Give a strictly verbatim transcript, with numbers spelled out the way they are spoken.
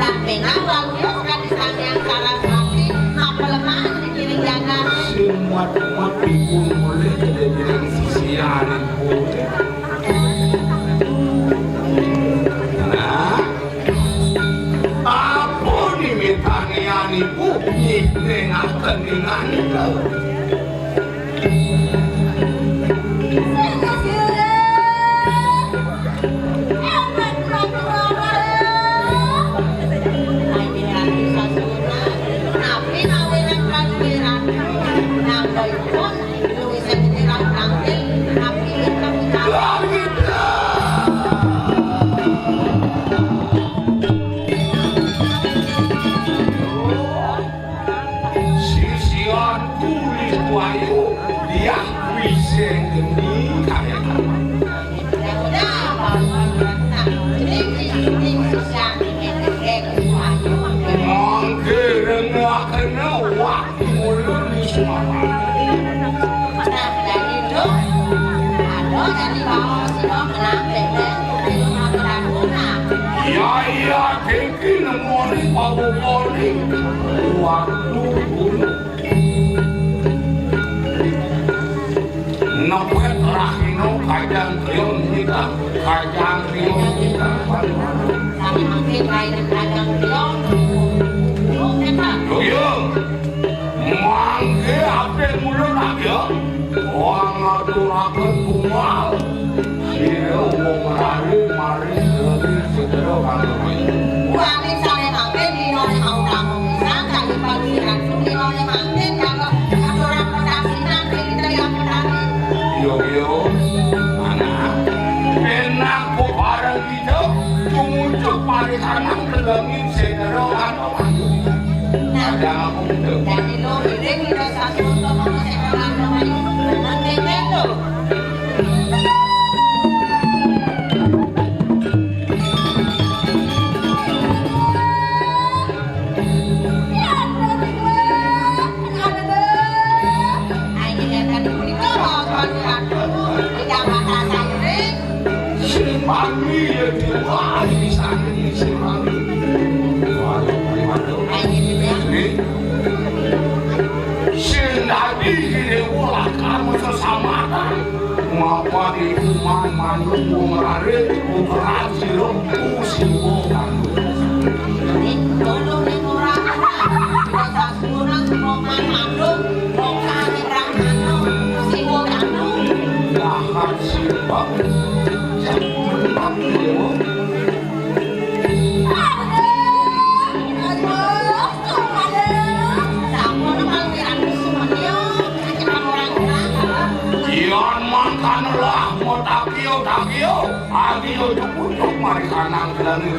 Tapi nawang ya kan di Sang Hyang Saraswati, apa lemah di kiri jagat. Sing mati-mati pun boleh jadi bilang sisian boleh. Nah, apa nih mitanian ibu? Nih, nih, ngaten nih, ngaten. Sisian kulit wayu, dia wiseng geni kaya. Mangke rengakena waktu mulun di Sumatera. Iya, iya, kengki nemoni pawukoni. Waduh, gunung. Nepet rahino kajang kriyon kita, kajang kriyon kita. Tapi mungkin lain kajang kriyon. Yo, yo. Mangke ape mulun ayo. Wong ngaturaken kumal. Sira wong rari mari lagi sedera kang. Wani sare mangke dinane mau kamu pisan kali pangeran dinane mangke karo aturan penasinan sing kita yang tadi. Yo, yo. Anak. Enak kok bareng kita tumucuk parikanang telengin sedera kang. Nah, ada aku. Jadi lo ini kita satu sama sedera kang. Nanti itu. Sing mami ya diwai sing mami. Waduh, waduh. Sing dadi dewa kamu sesamatan. Ngapa iku man manuk wong rare, wong rajira, usiwa kandhung. Dahat simbang. Sampun. Yan mangkana lah, mau takio, takio. Takio cukup, cukup, mari kanang gelani.